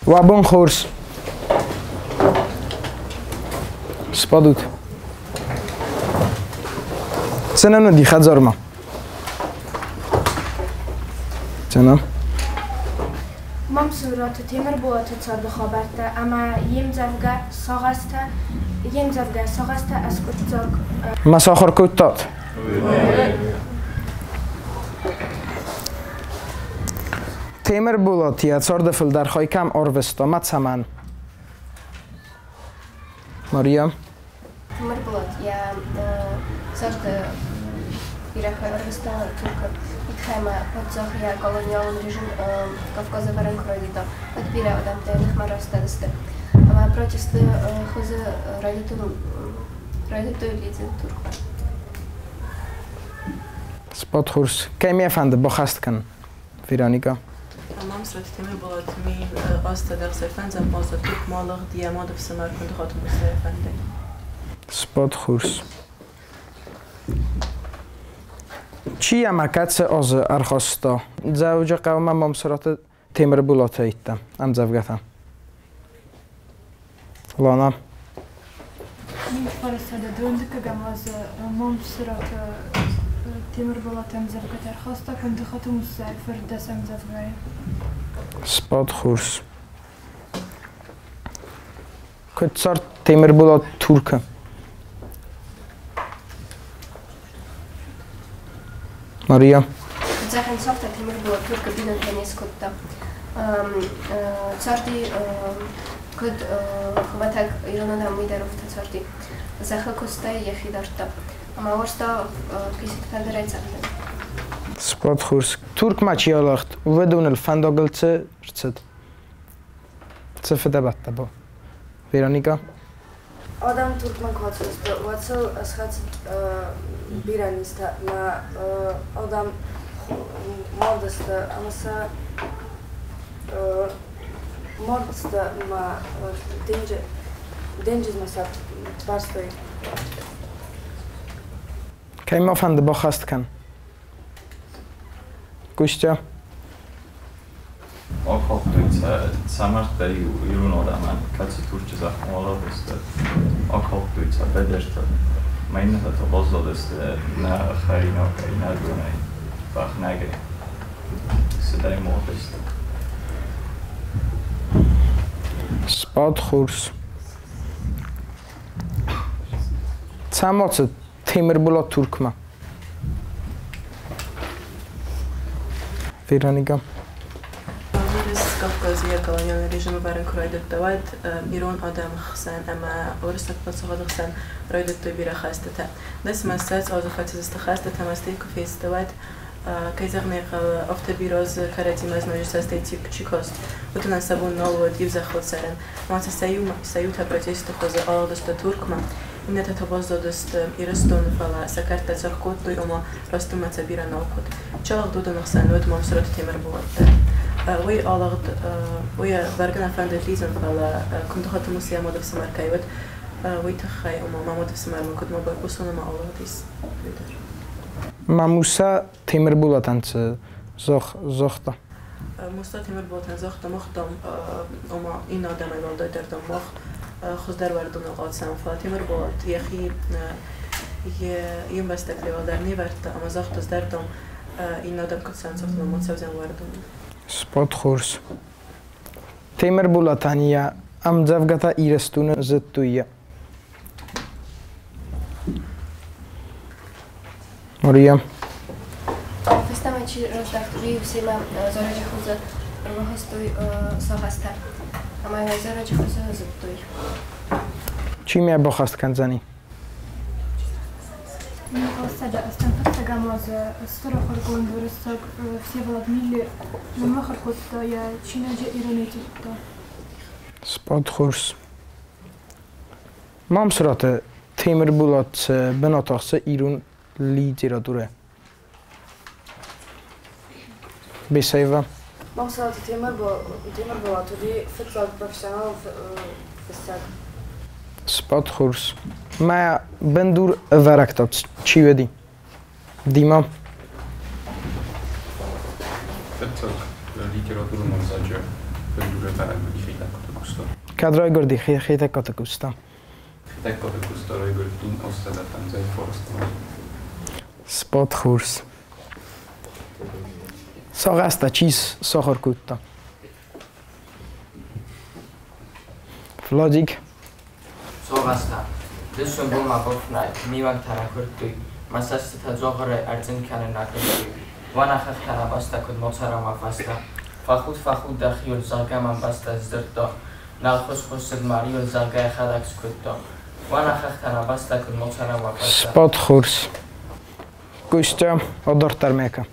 Уӕ бон хорз. Сбадут. Цӕнӕн уыди хӕдзармӕ? Цӕнӕ? Мамсураты Темырболаты царды хабӕрттӕ ӕмӕ йе мдзӕвгӕ сагъӕстӕ, йе мдзӕвгӕ сагъӕстӕ ӕскъуыддзаг. Ма сахуыр кодтат? Темырболат йӕ царды фылдӕр хай кӕм ӕрвыста, ма цӕмӕн? Мария? Темырболат йӕ царды бирӕ хай ӕрвыста Туркы. Итхӕмӕ паддзах йӕ колониалон режим Кавказы вӕрӕн куы райдыдта, уӕд бирӕ адӕмтӕ йӕ ныхмӕ растадысты. Ӕмӕ протесты хуызы райдыдтой лидзын Туркмӕ. Спотхурс. Кӕй мӕ фӕнды баххӕст кӕн, Вероника? Мамсыраты Темырболат мин азты дӕргъы фӕндзӕм азы Туркмӕ лыгъд йӕ мады фсымӕр Куындыхаты Муссӕйы фӕндӕй. Спотхурс. Чи ӕмӕ кӕцы азы ӕрхаста Дзӕуджыхъӕумӕ Мамсыраты Темырболаты ӕйттӕ, ӕмдзӕвгӕтӕ? Лана. 1912 азы Мамсыраты Темырболаты ӕмдзӕвгӕтӕ ӕрхаста Куындыхаты Муссӕйы фырт дӕс ӕмдзӕвгӕйы. Сбад хорз. Куыд цард Темырболат Туркы? Мария. Фыццагӕн цагъта Темырболат Туркы бинонтӕ не скодта. Царди куыд хуымӕтӕг ирон адӕм, уый дӕр афтӕ царди. Зӕххы куыстӕй йӕхи дардта. Ӕмӕ уарзта хъисыд фӕндырӕй цӕгъдын. Сбад хорз. Туркмӕ чи алыгъд, уыдоныл фӕндагыл цы рцыд? Цы фыдӕбӕттӕ бо? Вероника? Адӕм Туркмӕ куы ацыдысты, уӕд сыл схӕцыд бирӕ низтӕ ӕмӕ адӕм мардысты ӕмӕ сӕ мардысты ӕмӕ денджызмӕ сӕ барстой. Кӕй ма фӕнды баххӕст кӕн? Костя? Акалдтой сӕ мӕрдтӕ ирон адӕмӕн, кӕцы Турчы зӕххыл алыгъдысты. Акалдтой сӕ быдырты, ӕмӕ иннӕтӕ та баззадысты нӕ хӕринагӕй, нӕ донӕй, бӕгънӕгӕй. Сыдӕй мардысты. Сбад хорз. Цӕмӕ цыд Темырболат Туркмӕ? Вероника. Уырыс Кавказы йӕ колониалон режимы барын куы райдыдта, уӕд ирон адӕмы хсӕн ӕмӕ уырыссаг паддзахады хсӕн райдыдтой бирӕ хӕстытӕ. Дӕсмӕ 20 азы фӕцыдысты хӕстытӕ ӕмӕ стӕй куы фесты, уӕд, кӕй зӕгъын ӕй хъӕуы, афтӕ бирӕ азы кӕрӕдзимӕ знаджы цӕстӕй чи каст, уыдонӕн сӕ бон нал уыд иу зӕххыл цӕрын. Ӕмӕ сӕ иутӕ протесты хуызы алыгъдысты Туркмӕ, иннӕтӕ та баззадысты Ирыстоны, фӕлӕ сӕ кӕрдтӕ цыргъ кодтой, ома растынмӕ сӕ бирӕ нал хъуыд. Чи алыгъд, уыдоны хсӕн уыд Мамсыраты Темырболат дӕр. Уый алыгъд, уый бӕргӕ нӕ фӕндыд лидзын, фӕлӕ Куындыхаты Муссӕ йӕ мадыфсымӕр кӕй уыд, уый тыххӕй, ома мӕ мадыфсымӕрмӕ куыд ма байхъусон ӕмӕ алыгъдис уый дӕр. Ма Муссӕ Темырболатӕн цы загъта? Муссӕ Темырболатӕн загъта, мах, дам, ома иннӕ адӕмӕй уӕлдай дӕр, дам, мах хуыздӕр уӕрдоныл ацӕуӕм, фӕлӕ Темырболат йӕхи йе мбӕстӕгтӕй уӕлдӕр не вӕрдта ӕмӕ загъта, ӕз дӕр, дам, иннӕ адӕм куыд цӕуынц, афтӕ ма цӕудзӕн уӕрдоныл. Сбад хорз. Темырболатӕн йӕ ӕмдзӕвгӕтӕ Ирыстоны зыдтой. Мария. Фӕстӕмӕ чи раздӕхт, уый семӕ зарӕджы хуызы ӕрбахастой сагъӕстӕ ӕмӕ йӕ зарӕджы хуызы зыдтой. Чи мӕ баххӕст кӕндзӕни? Ӕстӕм азы стыр ахуыргонд уырыссаг Всеволод Миллер ныммыхуыр кодта йӕ чиныджы ирон этюдтӕ. Сбад хорз. Мамсыраты Темырболат цы бынат ахсы ирон литературӕ? Бесаева. Мамсыраты Темырболат уыди фыццаг профессионалон фыссӕг. Сбад хорз. Мӕ бындур ӕвӕрӕг та чи уыди? Дима. Фыццаг литературон ӕвзаджы Бындурӕвӕрӕг уыди Хетӕгкаты Къоста. Кӕд райгуырди Хетӕгкаты Къоста? Хетӕгкаты Къоста райгуырд 1859 азы. Спад хорз. Сагъӕстӕ чи сахуыр кодта? Владик. Сагъӕстӕ. Дысон бонмӕ бафынӕй, миуӕгтӕ ракуырдтой, мӕ цӕстытӕ дзогъырӕй ӕрцъынд кӕнын ракодтой. Уӕ нӕ хӕхтӕ, нӕ бӕстӕ куыд моцара мӕ фӕстӕ. Фӕхуд, фӕхуд дӕхиуыл, зӕгъгӕ мӕм бӕстӕ сдзырдта. Нал хъус-хъусыд мӕ риуыл, зӕгъгӕ йӕхӕдӕг скуыдта. Уӕ нӕ хӕхтӕ, нӕ бӕстӕ куыд моцара мӕ фӕстӕ. Спад хорз. Костя, адарддӕр мӕ кӕн.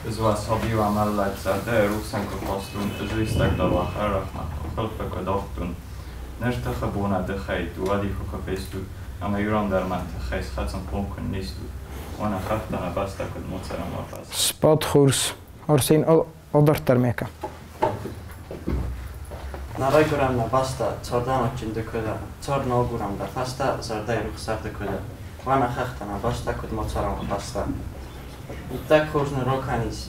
Ӕз уӕ саби уӕ мӕллӕг зӕрдӕйы рухсӕн куы хастон, ӕз уистӕг дӕр уӕ хӕрӕгмӕ хуылфы куы дардтон. Ныр тыхы бон ӕдыхӕй дыууӕ дихы куы фестут, ӕмӕ иу ран дӕр мӕн тыххӕй схӕцынхъом куы не стут, уӕ нӕ хӕхтӕ, нӕ бӕстӕ куыд моцара мӕ фӕстӕ. Спад хорз. Арсен, адарддӕр мӕ кӕн. Нӕ райгуырӕн нӕ бӕстӕ, цардӕн адджын ды куы дӕ, цард нал агурӕм дӕ фӕстӕ, зӕрдӕйы рухс царды куы дӕ. Уӕ нӕ хӕхтӕ, нӕ бӕстӕ куыд моцара мӕ фӕстӕ. Иттӕг хорз ныр ракӕнис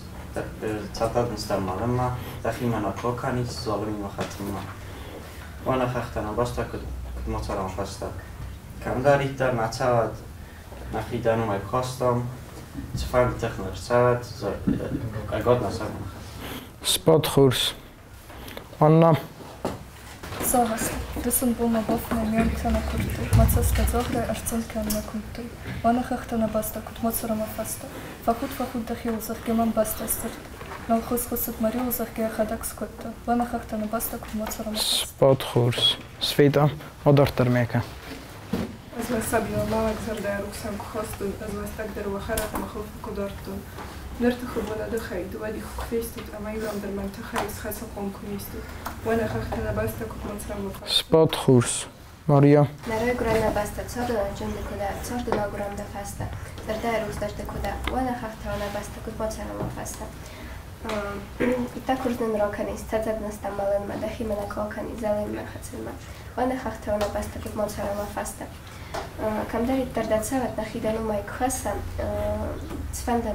цӕттӕ стӕм мӕлынмӕ, дӕхимӕ нӕ куы акӕнис залымимӕ хӕцынмӕ. Уӕ нӕ хӕхтӕ, нӕ бӕстӕ куыд моцара мӕ фӕстӕ. Кӕмдӕриддӕр нӕ цӕуӕд, нӕхи дӕ номӕй куы хастам, цыфӕнды тых ныл ӕрцӕуӕд, ӕгад нӕ сӕрмӕ нӕ хӕцӕм. Спад хорз. Анна. Сагъӕстӕ. Дысон бонмӕ бафынӕй ме уӕнгтӕ нӕ куырдтой, мӕ цӕстӕ дзагъырӕй ӕрцъынд кӕнын нӕ куымдтой. Уӕ нӕ хӕхтӕ, нӕ бӕстӕ, куыд моцара мӕ фӕстӕ. Фӕхуд, фӕхуд дӕхиуыл, зӕгъгӕ мӕм бӕстӕ сдзырдта. Нал хъус-хъусыд мӕ риуыл, зӕгъгӕ йӕхӕдӕг скодта. Уӕ нӕ хӕхтӕ, нӕ бӕстӕ, куыд моцара мӕ фӕстӕ. Спад хорз. Светӕ, адарддӕр мӕ кӕн. Ӕз уӕ сабийыл мӕлӕг зӕрдӕйы рухсӕн куы хастон, ӕз уӕ стӕгдар уӕ хӕрӕгмӕ хуылфы куы дардтон. Ныр тыхы бон ӕдыхӕй, дыууӕ дихы куы фестут ӕмӕ иу ран дӕр мӕн тыххӕй схӕцынхъом куы не стут, уӕ нӕ хӕхтӕ, нӕ бӕстӕ куыд моцара мӕ фӕстӕ. Спад хорз. Мария. Нӕ райгуырӕн нӕ бӕстӕ, цардӕн адджын ды куы дӕ, царды нал агурӕм дӕ фӕстӕ. Зӕрдӕйы рухс дӕр ды куы дӕ, уӕ нӕ хӕхтӕ, уӕ нӕ бӕстӕ куыд моцара мӕ фӕстӕ. Иттӕг хорз нын ракӕнис, цӕттӕ стӕм мӕлынмӕ, дӕхимӕ нӕ куы акӕнис залиммӕ хӕцынмӕ. Уӕ нӕ хӕхтӕ, уӕ нӕ бӕстӕ куыд моцара мӕ фӕстӕ. Кӕмдӕриддӕр дӕ цӕуӕд, нӕхи дӕ номӕй куы хӕссӕм, цыфӕнды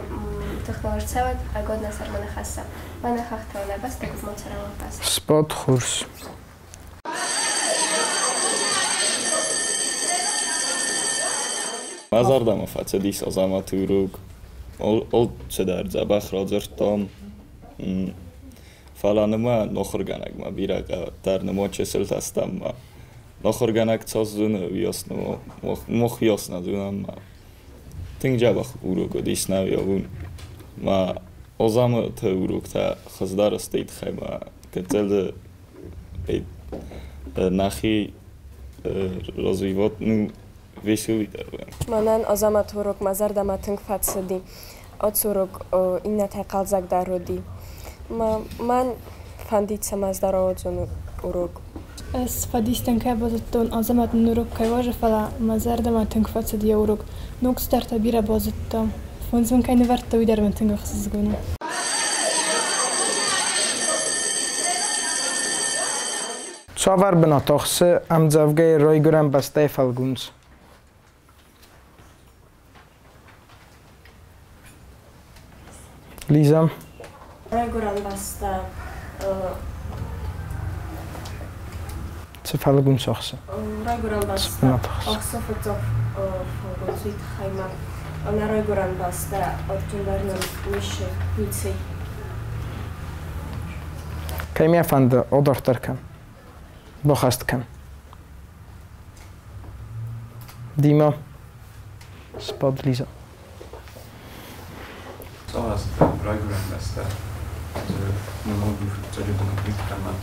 тых ныл ӕрцӕуӕд, ӕгад нӕ сӕрмӕ нӕ хӕссӕм. Уӕ нӕ хӕхтӕ, уӕ нӕ бӕстӕ куыд моцара мӕ фӕстӕ. Спад хорз. Мӕ зӕрдӕмӕ фӕцыдис Азӕмӕты урок. Алцыдӕр дзӕбӕх радзырдтам. Фӕлӕ нымӕ нохуыргӕнӕгмӕ бирӕ къаддӕр нымӕ чысылтӕ стӕм ма. Нохуыргӕнӕг цас зоны, уыйас нымӕ мах уыйас нӕ зонӕм ма. Тынг дзӕбӕх урок уыдис нӕ уый Ма Азӕмӕты уроктӕ хуыздӕр сты тыххӕй ма гыццыл нӕхи развивать, ну, веселый дӕр уӕм. Мӕнӕн Азӕмӕты урок мӕ зӕрдӕмӕ тынг фӕцыди. Ацы урок иннӕтӕй хъӕлдзӕгдӕр уыди. Мӕн фӕндид, цӕмӕй ӕз дӕр ауадзон урок. Ӕз фӕдистӕн кӕй базыдтон, Азӕмӕт нын урок кӕй уарзы, фӕлӕ мӕ зӕрдӕмӕ тынг фӕцыд йӕ урок. Ног цыдӕртӕ бирӕ базыдта. Фондз мын кӕй нывӕрдта, уый дӕр мын тынг ӕхсызгон у. Цавӕр бынат ахсы ӕмдзӕвгӕйы райгуырӕн бӕстӕйы фӕлгонц? Лиза. Райгуырӕн бӕстӕ Цы фӕлгонц ахсы? Райгуырӕн бӕстӕ ахсы фыццаг фӕлгонц, уый тыххӕй ма нӕ райгуырӕн бӕстӕ адджындӕр нын ницы. Кӕй мӕ фӕнды, адарддӕр кӕн. Бахӕст кӕн. Дима. Спад, Лиза. Сагъӕстӕ, райгуырӕн бӕстӕ нымад у фыццаджы бынат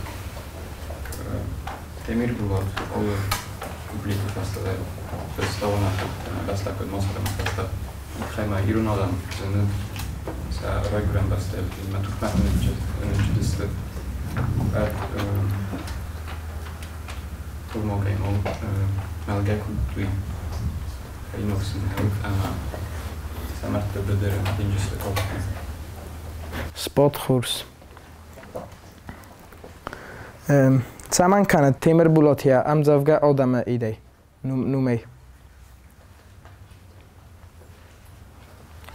Темирбулат алы куплеты фӕстӕ дӕр фыста нӕ бӕстӕ куыд моцара мӕ фӕстӕ. Тыххӕй ма ирон адӕм зыны сӕ райгуырӕн бӕстӕйыл мӕ Туркмӕ ныццыдысты. Ӕд турмагӕй мӕлгӕ кодтой фӕйнӕг сын ӕмӕ сӕ мӕрдты быдыры денджызты калдтой. Спад хорз. Цӕмӕн кӕны Темырболат йӕ ӕмдзӕвгӕ адӕмы идӕй номӕй?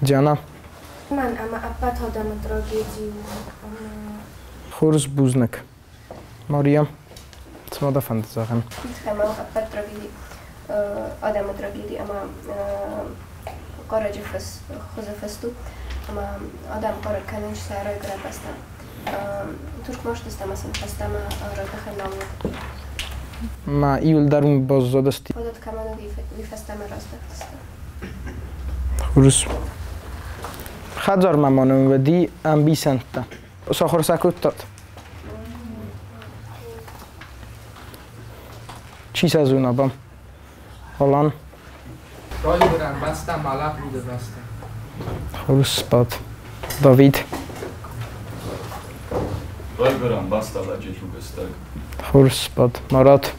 Диана. Уымӕн ӕмӕ ӕппӕт адӕмы трагеди у ӕмӕ Хорз, бузныг. Мария, цы ма дӕ фӕнды зӕгъын? Итхӕмӕ ӕппӕт трагеди, адӕмы трагеди ӕмӕ хъарӕджы хуызы фыст у, ӕмӕ адӕм хъарӕг кӕнынц сӕ райгуырӕн бӕстӕ. Туркмӕ ссыдысты ӕмӕ сын фӕстӕмӕ раздӕхӕн нал уыд. Ма иуылдӕр уым баззадысты. Фадат кӕмӕн уыди, уый фӕстӕмӕ раздӕхтысты. Хорз. Хӕдзармӕ ма нын уыди ӕмбисӕндтӕ. Сахуыр сӕ кодтат? Чи сӕ зона ба? Алан. Райгуырӕн бӕстӕ мӕлӕт удыбӕстӕ. Хорз сбад. Давид. Райгуырӕн бӕстӕ лӕджы тугыстӕг. Хорз сбад. Марат.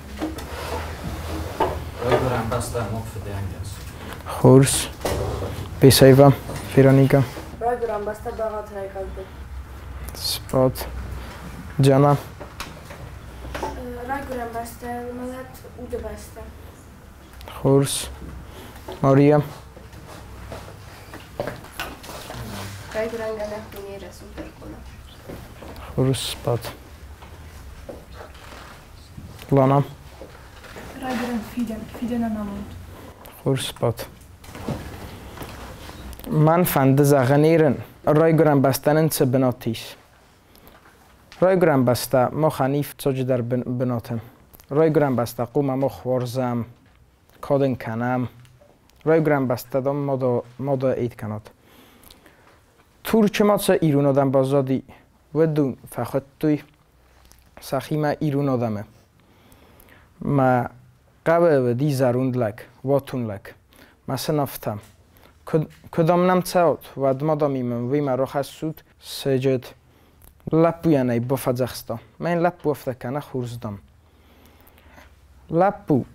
Райгуырӕн бӕстӕ ног фыдӕнгӕс. Хорз. Бесаева. Вероника. Райгуырӕн бӕстӕ бӕгъатырӕй калдтой. Сбад. Диана. Райгуырӕн бӕстӕ мӕлӕт удыбӕстӕ. Хорз. Мария. Райгуырӕн гӕнах дунейы рӕсугъддӕр къона. Хорз сбад. Лана. Райгуырӕн фидӕн, фидӕнӕн амонд. Хорз сбад. Мӕн фӕнды зӕгъын Ирын, райгуырӕн бӕстӕ нын цы бынат ис. Райгуырӕн бӕстӕ махӕн ифцоджыдӕр бынаты. Райгуырӕн бӕстӕ хъуамӕ мах уарзӕм, кад ын кӕнӕм. Райгуырӕн бӕстӕ дам мады ид кӕнӕд. Турчы ма цы ирон адӕм баззади, уыдон фӕхуыдтой сӕхимӕ ирон адӕмы. Мӕ хъӕуы уыди зӕронд лӕг, уатон лӕг. Мӕ сын афтӕ: Куыд ам нӕм цӕут, уӕд ма дам-иу уемӕ рахӕссут сыджыт. Лӕппуйӕн ӕй бафӕдзӕхста. Мӕн лӕппу афтӕ кӕны, хорз дам. Лӕппу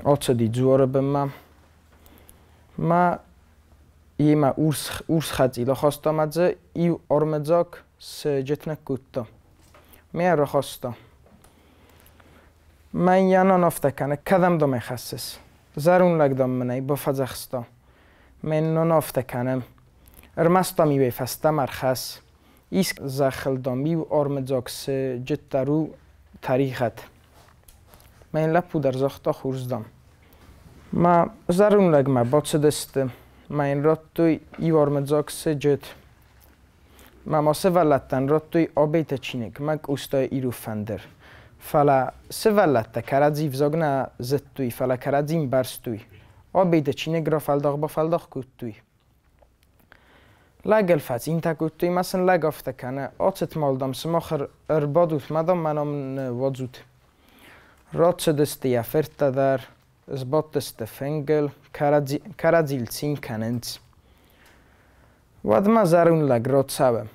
ацыди дзуары бынмӕ. Мӕ йемӕ урс хӕцъил ахаста ӕмӕ дзы иу армыдзаг сыджыт ныккодта. Мӕ рахаста. Мӕн йӕ нана афтӕ кӕны, кӕдӕм дам ӕй хӕссыс? Зӕронд лӕг дам мын ӕй бафӕдзӕхста. Мӕн нана афтӕ кӕны. Ӕрмӕст дам-иу ӕй фӕстӕмӕ ӕрхӕсс. Ис зӕххыл дам иу армыдзаг сыджыт дӕр у тӕригъӕд. Мӕн лӕппу дӕр загъта, хорз дам. Мӕ зӕронд лӕгмӕ бацыдысты, мӕ йын радтой иу армыдзаг сыджыт. Мӕ ма сывӕллӕттӕн радтой абетӕ чиныг, мӕ Къостайы Ирон фӕндыр. Фӕлӕ сывӕллӕттӕ кӕрӕдзи взаг нӕ зыдтой, фӕлӕ кӕрӕдзи ӕмбӕрстой. Абетӕ чиныг рафӕлдах-бафӕлдах кодтой. Лӕгыл фӕцинтӕ кодтой, мӕ сын лӕг афтӕ кӕны: ацыт мал, дам, сымах ӕрбадут, мӕ, дам, мӕн ам ныууадзут. Рацыдысты йӕ фырттӕ дӕр, сбадтысты фынгыл, кӕрӕдзийыл цин кӕнынц. Уӕдмӕ зӕронд лӕг рацӕуы.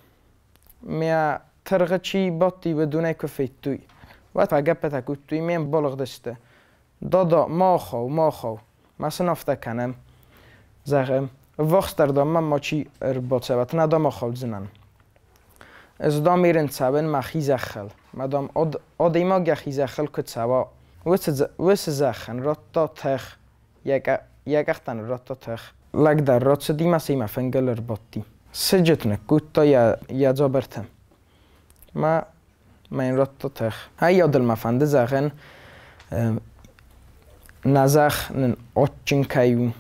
Мӕ тыргъы чи бадти, уыдонӕй куы федтой, уӕд фӕгӕппытӕ кодтой, ме мбалыгъдысты. Дада, ма ахау, ма ахау, мӕ сын афтӕ кӕнӕм. Зӕгъы, ӕввахсдӕр дам мӕм мачи ӕрбацӕуӕд, нӕ дам ахаудзынӕн. Ӕз дам Ирын цӕуын мӕхи зӕххыл. Мӕ дам адӕймаг йӕхи зӕххыл куы цӕуа, уыцы зӕххӕн радта тых, йӕ къӕхтӕн радта тых. Лӕг дӕр рацыди мӕ семӕ фынгыл ӕрбадти. Сыджыт ныккодта йӕ дзабырты. Мӕ йын радта тых. Ай адыл мӕ фӕнды зӕгъын, нӕ зӕхх нын адджын кӕй у.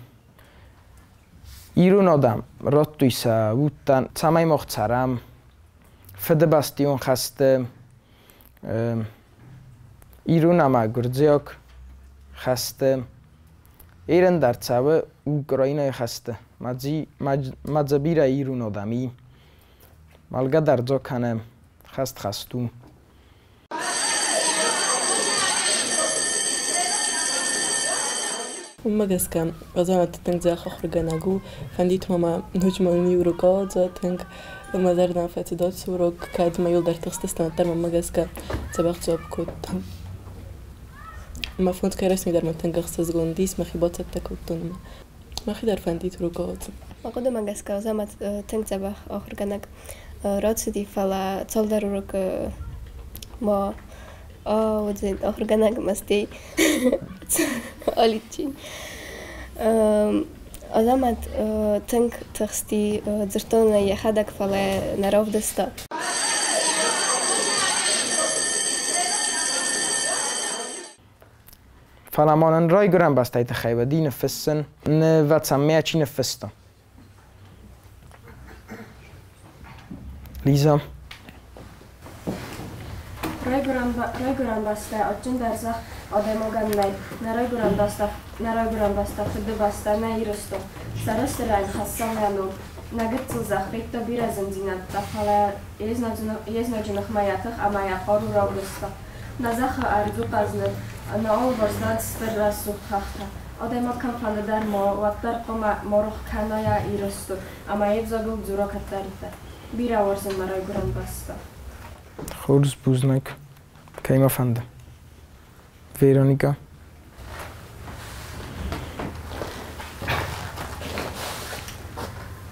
Ирон адӕм радтой сӕ удтӕн, цӕмӕй мах цӕрӕм. Фыдыбӕстӕйон хӕсты, ирон ӕмӕ гуырдзиаг хӕсты. Ирон дӕр цӕуы Украинӕйы хӕсты. Ма дзы бирӕ ирон адӕм и. Мӕлгӕ дӕр дзы кӕны, хӕст хӕст у. Уымӕ гӕсгӕ Азӕмӕт тынг дзӕбӕх ахуыргӕнӕг у. Фӕндид ма мӕ ноджы ма иу урок ауадза тынг. Мӕ зӕрдӕмӕ фӕцыд ацы урок, кӕд мӕ иуылдӕр тыхстыстӕм, уӕддӕр мӕнмӕ гӕсгӕ дзӕбӕх дзуапп кодта. Мӕ фондзгай рӕсми дӕр мӕ тынг ӕхсызгон уыдис, мӕхи бацӕттӕ кодтон ӕмӕ мӕхи дӕр фӕндид урок ауадзын. Мӕ хъуыдымӕ гӕсгӕ Азӕмӕт тынг дзӕбӕх ахуыргӕнӕг рацыди, фӕлӕ цалдӕр урокы ма ауадзин ахуыргӕнӕг мӕстӕй алидджин. Азӕмӕт тынг тыхсти, дзырдтон ӕй йӕхӕдӕг, фӕлӕ нӕ равдыста. Фӕлӕ ма нын Райгуырӕн бӕстӕйы тыххӕй уыди ныффыссын нывӕцӕнмӕ чи ныффыста. Лиза. Райгуырӕн бӕстӕ адджындӕр зӕхх адӕймагӕн нӕй. Нӕ райгуырӕн бӕстӕ, нӕ райгуырӕн бӕстӕ, Фыдыбӕстӕ, нӕ Ирыстон. Сӕрыстырӕй хӕссӕм йӕ ном. Нӕ гыццыл зӕхх федта бирӕ зындзинӕдтӕ, фӕлӕ йе знаджы ныхмӕ йӕ тых ӕмӕ йӕ хъару равдыста. Нӕ зӕххы ӕрдз у хъӕзныг, нӕ алыварс зад стыр рӕсугъд хӕхтӕ. Адӕймаг кӕмфӕнды дӕр ма уа, уӕддӕр хъуамӕ ма рох кӕна йӕ Ирыстон ӕмӕ йе взагыл дзура кӕддӕриддӕр. Бирӕ уарзын мӕ райгуырӕн бӕстӕ. Хорз, бузныг. Кӕй мӕ фӕнды? Вероника.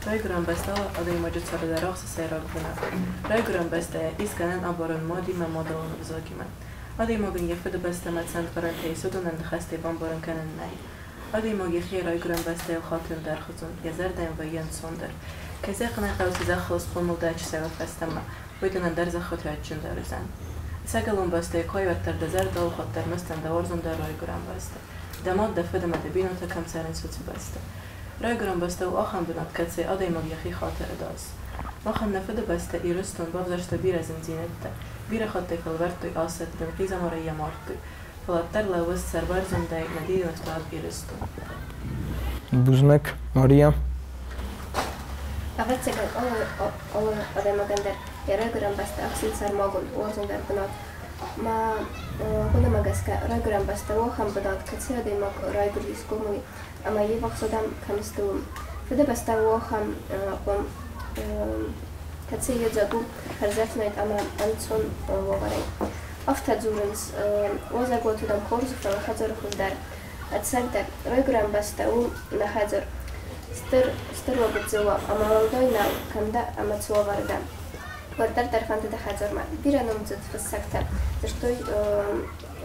Райгуырӕн бӕстӕ адӕймаджы царды рахсы сӕйраг бынат. Райгуырӕн бӕстӕйӕ ис гӕнӕн абарын мадимӕ, мадӕлон ӕвзагимӕ. Адӕймагӕн йӕ фыдыбӕстӕмӕ цӕндвӕрӕнтӕ ис, уыдонӕн ныхӕстӕй бамбарын кӕнӕн нӕй. Адӕймаг йӕхи райгуырӕн бӕстӕйыл хатын дӕргъдзон, йӕ зӕрдӕйӕн вӕййы ӕнцондӕр. Кӕй зӕгъын ӕй хъӕуы, цы зӕххыл схъомыл дӕ чысылӕй фӕстӕмӕ, уый дын ӕндӕр зӕххыты адджындӕр уыдзӕн. Ӕцӕгӕлон бӕстӕйы кой уӕддӕр дӕ зӕрдӕ у, уӕддӕр мыстӕн дӕ уарзондӕр райгуырӕн бӕстӕ. Дӕ мад, дӕ фыд ӕмӕ дӕ бинонтӕ кӕм цӕрынц, уыцы бӕстӕ. Райгуырӕн бӕстӕ у ахӕм бынат, кӕцыйы адӕймаг йӕхи хаты ӕдас. Махӕн нӕ фыдыбӕстӕ Ирыстон бавзӕрста бирӕ зындзинӕдтӕ. Бирӕ хаттӕй фӕлвӕрдтой асӕттын, хъизӕмарӕй йӕ мардтой. Фӕлӕ уӕддӕр лӕууыс сӕрбӕрзондӕй нӕ дидинӕфтауӕг Ирыстон. Бузныг, Мария. Ӕвӕццӕгӕн, алы адӕймагӕн дӕр йӕ райгуырӕн бӕстӕ ахсынц сӕрмагонд уарзондӕр бынат. Мӕ хъуыдымӕ гӕсгӕ, райгуырӕн бӕстӕ у ахӕм бынат, кӕцы адӕймаг райгуырди, схъомыл и ӕмӕ йе ввахс адӕм кӕм сты, уым. Фыдыбӕстӕ у ахӕм къуым, кӕцы йедзаг у хӕрзӕфснайд ӕмӕ ӕнцон уавӕрӕй. Афтӕ дзурынц, уазӕгуаты дам хорз у, фӕлӕ хӕдзары хуыздӕр. Ӕцӕгдӕр, райгуырӕн бӕстӕ у нӕ хӕдзар. Стыр, стыр уа, гыццыл уа, ӕмӕ уӕлдай нӕу, кӕм дӕ ӕмӕ цы уавӕры дӕ. Уӕддӕр дӕр фӕнды дӕ хӕдзармӕ. Бирӕ номдзыд фыссӕгтӕ дзырдтой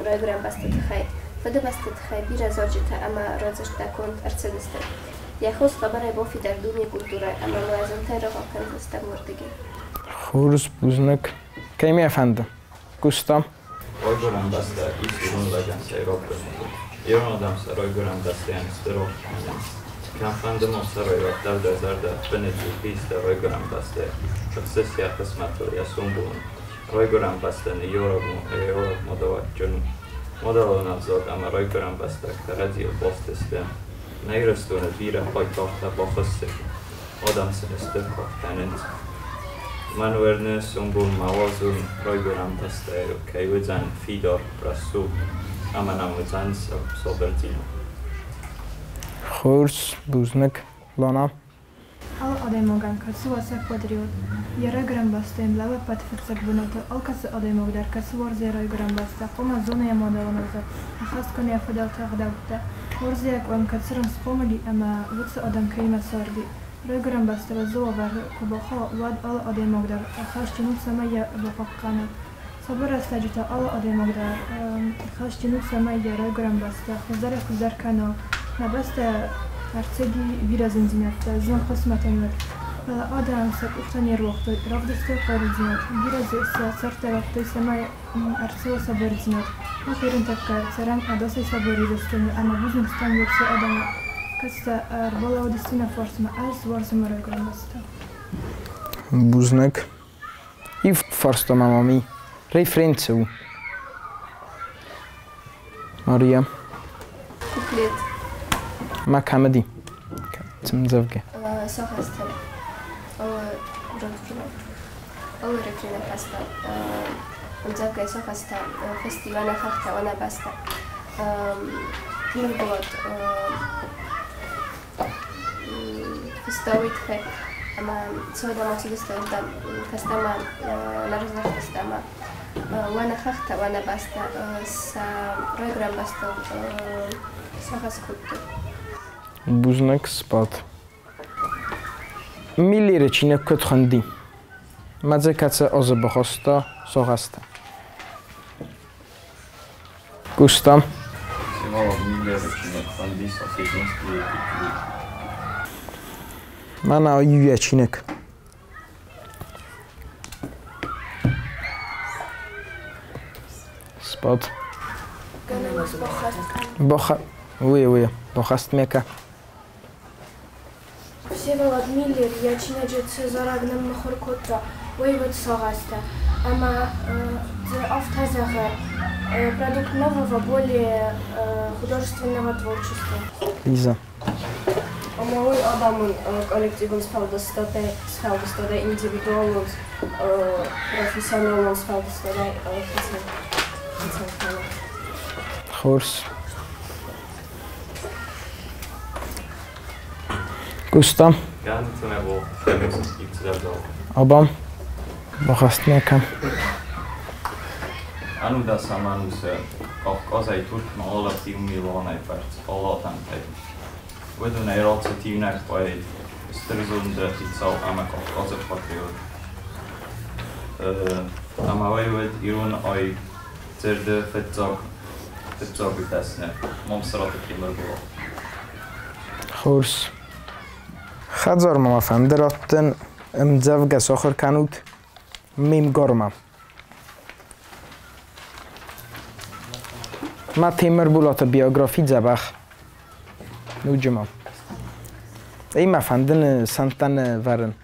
райгуырӕн бӕсты тыххӕй. Фыдыбӕсты тыххӕй бирӕ зарджытӕ ӕмӕ радзырдтӕ конд ӕрцыдысты. Йӕ хос хъӕбӕрӕй бафидар дунейы культурӕ ӕмӕ нуазӕнтӕй рӕгъау кӕндзыстӕм уырдыгӕй. Хорз, бузныг. Кӕй мӕ фӕнды? Куыста. Райгуырӕн бӕстӕ ис ирон лӕгӕн сӕйраг бынаты. Ирон адӕм сӕ райгуырӕн бӕстӕйӕн стыр аргъ кӕнынц. Кӕмфӕнды ма цӕрай, уӕддӕр дӕ зӕрдӕ ӕппынӕдзух ис дӕ райгуырӕн бӕстӕйы. Тыхсыс йӕ хъысмӕтыл, йӕ сомбоныл. Райгуырӕн бӕстӕ ныййарӕг мадау адджын у. Мадӕлон ӕвзаг ӕмӕ райгуырӕн бӕстӕ кӕрӕдзийыл баст сты. Нӕ Ирыстоны бирӕ хъайтартӕ бахӕссы, адӕм сын стыр кад кӕнынц. Мӕн уырны, сомбон ма уадзон райгуырӕн бӕстӕйыл кӕй уыдзӕн фидар, рӕсугъд ӕмӕ нӕм уыдзӕн сабырдзинад. Хорз, бузныг, Лана. Алы адӕймагӕн, кӕцы уа сӕ патриот, йӕ райгуырӕн бӕстӕйӕн лӕууы ӕппӕты фыццаг бынаты, алкӕцы адӕймаг дӕр, кӕцы уарзы йӕ райгуырӕн бӕстӕ, хъуамӕ зона йӕ мадӕлон ӕвзаг, ӕххӕст кӕна йӕ фыдӕлты ӕгъдӕуттӕ. Хорз йӕ къуым, кӕцы ран схъомыл и ӕмӕ уыцы адӕм кӕимӕ царди. Райгуырӕн бӕстӕ уӕззау уавӕры куы бахауа, уӕд алы адӕймаг дӕр хӕсджын у, цӕмӕй йӕ бахъахъхъӕна. Цавӕр рӕстӕджы та алы адӕймаг дӕр хӕсджын у, цӕмӕй йӕ райгуырӕн бӕстӕ хуыздӕрӕй-хуыздӕр кӕна. Нӕ бӕстӕ ӕрцыди бирӕ зындзинӕдтӕ, зын хъысмӕтӕн уӕд. Фӕлӕ адӕм сӕ къухтӕ не руагътой, равдыстой хъарудзинад, бирӕ дзы сӕ цӕрдтӕ радтой, цӕмӕй ӕрцӕуа сабырдзинад. Мах ирынтӕккӕ цӕрӕм ӕдасӕй сабыр Ирыстоны ӕмӕ бузныг стӕм уыцы адӕмы, кӕцытӕ ӕрбалӕууыдысты нӕ фарсмӕ. Ӕз уарзын мӕ райгуырӕн бӕстӕ. Бузныг. Иу фарста ма мӕм и. Рефрен цы у? Мария. Куплет. Ма кӕмӕди? Цымдзӕвгӕ. Сохастӕн. Олы рефрена хаста. Ӕмдзӕвгӕ сохаста фестиваль хӕхтӕ она бӕстӕ. Тимырболат фыстӕуый тыххӕй ӕмӕ цодӕм ацыдысты уырдӕм фӕстӕмӕ нӕ раздӕхтысты ӕмӕ уӕ нӕ хӕхтӕ, уӕ нӕ бӕстӕ сӕ райгуырӕн бӕстыл сагъӕс кодтой. Бузныг, сбад. Миллеры чиныг куыд хуынди? Мӕдзы кӕцы озы бахоста сагъӕстӕ? Куста. Всеволод Миллеры чиныг хуынди Осетинские петли. Мӕнӕ иуӕ чиныг. Сбад. Гӕнӕн ис баххӕст кӕнын. Боха. Уый, уый, баххӕст мека. Всеволод Миллер йӕ чиныджы цы зарӕг ныммыхуыр кодта, уый уыд Сагъӕстӕ. Ӕмӕ дзы афтӕ зӕгъы, Продукт нового, более художественного творчества. Лиза. Ома уый адӕмон коллективон сфӕлдыстадӕй, индивидуалон, профессионалон сфӕлдыстадӕй хицӕн кӕны. Хорз. Gusta. Абам. Бахастнека. Ӕнудӕсӕм ӕнусы Кавказӕй Туркмӕ алыгъд иу милуанӕй бӕрц алы адӕмтӕй. Уыдонӕй рацыд иунӕг поэт, стыр зонды хицау ӕмӕ Кавказы патриот. Ӕмӕ уый уыд ирон аив дзырды фыццаг дӕсны Мамсыраты Темырболат. Хорз. Хӕдзармӕ ма фӕнды раттын ӕмдзӕвгӕ сахуыр кӕнут ме мгармӕ. Мӕ Темырболаты биографи дзӕбӕх. Ноджы ма. Эй, мӕ фӕнды сӕнттӕ нывӕрын.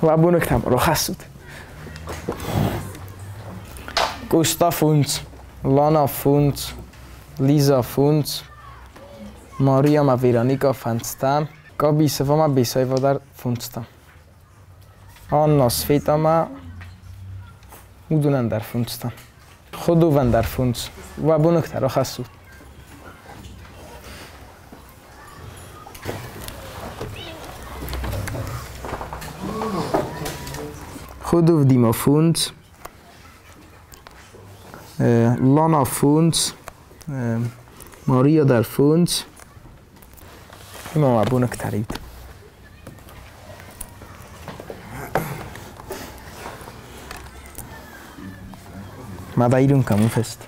Уӕ бонӕгтӕм рахӕссут. Къоста фунц, Лана фунц, Лиза фунц, Мария ма Вероника фӕндзтӕ, Кабисова ма Бесаева дӕр фундзтӕ. Анна Света ма уыдонӕн дӕр фундзтӕ. Ходовӕн дӕр фундз. Уӕ бонӕгтӕ рахӕссут. Ходов Дима фундз, Lana фундз, Maria дӕр фундз. Ма уӕ бонӕгтӕ риут. Ма да ирон кӕм у фыст?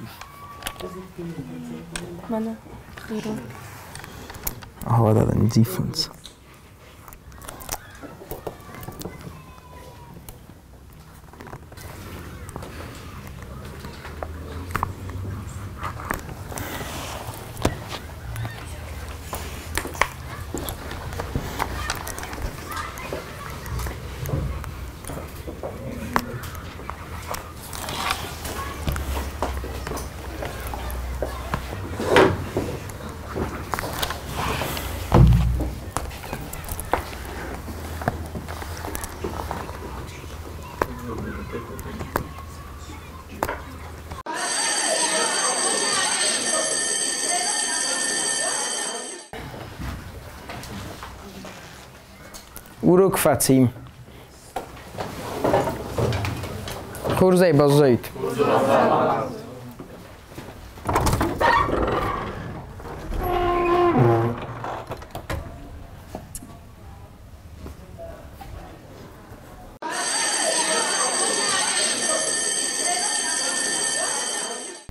Мӕнӕ ирон. Ahova da den фундз. Урок фӕци. Хорзӕй баззайут.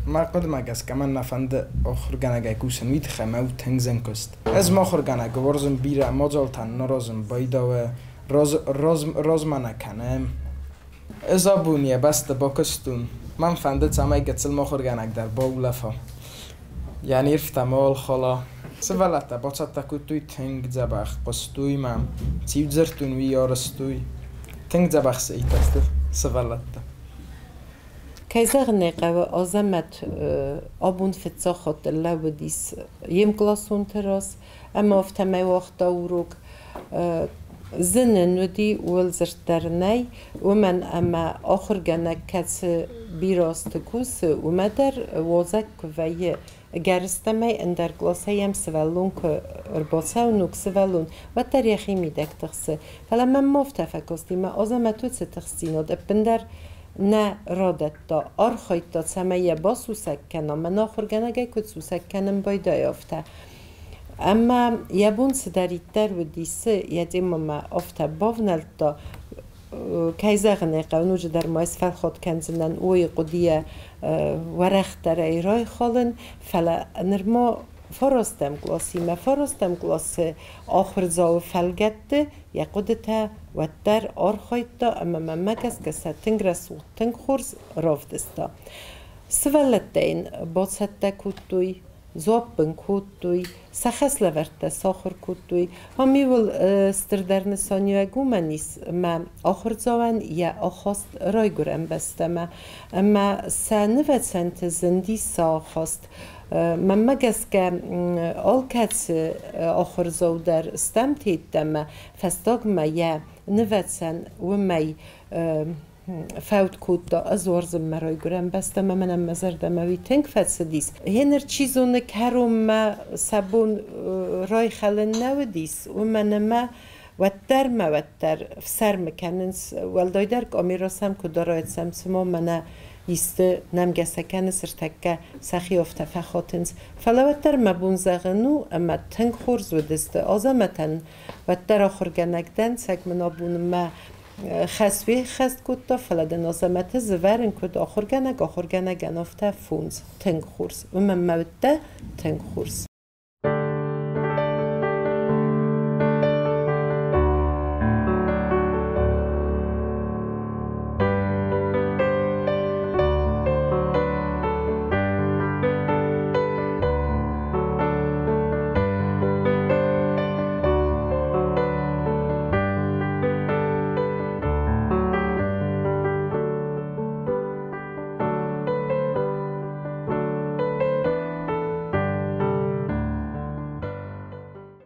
Мӕ хъуыдымӕ гӕсгӕ мӕн нӕ фӕнды ахуыргӕнӕгӕй кусын, уый тыххӕй мӕ у тынг зын куыст. Ӕз ма ахуыргӕнӕг уарзын бирӕ мадзалтӕ аразын, байдауы, размӕ нӕ кӕнӕм. Ӕз абон йӕ бӕсты бакуыстон. Мӕн фӕнды, цӕмӕй гыццыл махуыргӕнӕг дӕр баулӕфа. Йӕ нервтӕ ма алхала. Сывӕллӕттӕ бацӕттӕ кодтой тынг дзӕбӕх, хъуыстой мӕм. Циу дзырдтон, уый арӕзтой. Тынг дзӕбӕх сӕ сты сывӕллӕттӕ. Кӕй зӕгъын ӕй хъӕуы, Азӕмӕт абон фыццаг хатт ӕрлӕууыдис йе мкъласонты раз ӕмӕ афтӕмӕй уагъта урок. Зын ын уыди, ууыл дзырд дӕр нӕй, уымӕн ӕмӕ ахуыргӕнӕг кӕцы бирӕ азты кусы, уымӕ дӕр уазӕг куы вӕййы. Ӕгӕрыстӕмӕй ӕндӕр къласӕй йӕм сывӕллон куы ӕрбацӕуы, ног сывӕллон, уӕддӕр йӕхи мидӕг тыхсы. Фӕлӕ мӕм ма афтӕ фӕкасти, мӕ Азӕмӕт уыцы тыхстдзинад ӕппындӕр нӕ радӕтта, архайдта, цӕмӕй йӕ басусӕг кӕна, мӕн ахуыргӕнӕгӕй куыд сусӕг кӕнын байдайа, афтӕ. Ӕмӕ йӕ бон цыдӕриддӕр уыди, цы йӕ темӕмӕ афтӕ бавнӕлдта, кӕй зӕгъын ӕй хъӕуы, ноджыдӕр ма сфӕлхат кӕндзынӕн уый хъуыдыйӕ уӕрӕхдӕрӕй райхалын, фӕлӕ нырма фарастӕм къласимӕ, фарастӕм къласы ахуырдзауы фӕлгӕтты йӕ хъуыдытӕ уӕддӕр архайдта ӕмӕ мӕнмӕ гӕсгӕ сӕ тынг рӕсугъд, тынг хорз равдыста. Сывӕллӕттӕ йын бацӕттӕ кодтой, дзуапп ын кодтой, сӕ хӕслӕвӕрдтӕ сахуыр кодтой. Ам иууыл стырдӕр нысаниуӕг уымӕн ис, ӕмӕ ахуырдзауӕн йӕ ахаст райгуырӕн бӕстӕмӕ ӕмӕ сӕ нывӕцӕнты зынди сӕ ахаст. Мӕнмӕ гӕсгӕ, алкӕцы ахуырдзау дӕр стӕмты йеддӕмӕ фӕстагмӕ йӕ нывӕцӕн уымӕй фӕуд кодта, ӕз уарзын мӕ райгуырӕн бӕстӕмӕ, мӕнӕн мӕ зӕрдӕмӕ уый тынг фӕцыдис. Гъеныр чи зоны, кӕронмӕ сӕ бон райхӕлын нӕ уыдис, уымӕн ӕмӕ уӕддӕр мӕ уӕддӕр ӕфсӕрмы кӕнынц, уӕлдайдӕр къамира сӕм куы дарайт сӕм, цыма мӕнӕ исты нӕмгӕ сӕ кӕны, цыртӕккӕ сӕхи афтӕ фӕхатынц. Фӕлӕ уӕддӕр мӕ бон зӕгъын у, ӕмӕ тынг хорз уыдысты Азӕмӕтӕн, уӕддӕр ахуыргӕнӕг дӕн, цӕг мын абон мӕ хӕс феххӕст кодта, фӕлӕ дын Азӕмӕты зывӕрын куыд ахуыргӕнӕг, ахуыргӕнӕгӕн афтӕ фондз тынг хорз. Уымӕн мӕ уыдтӕ тынг хорз.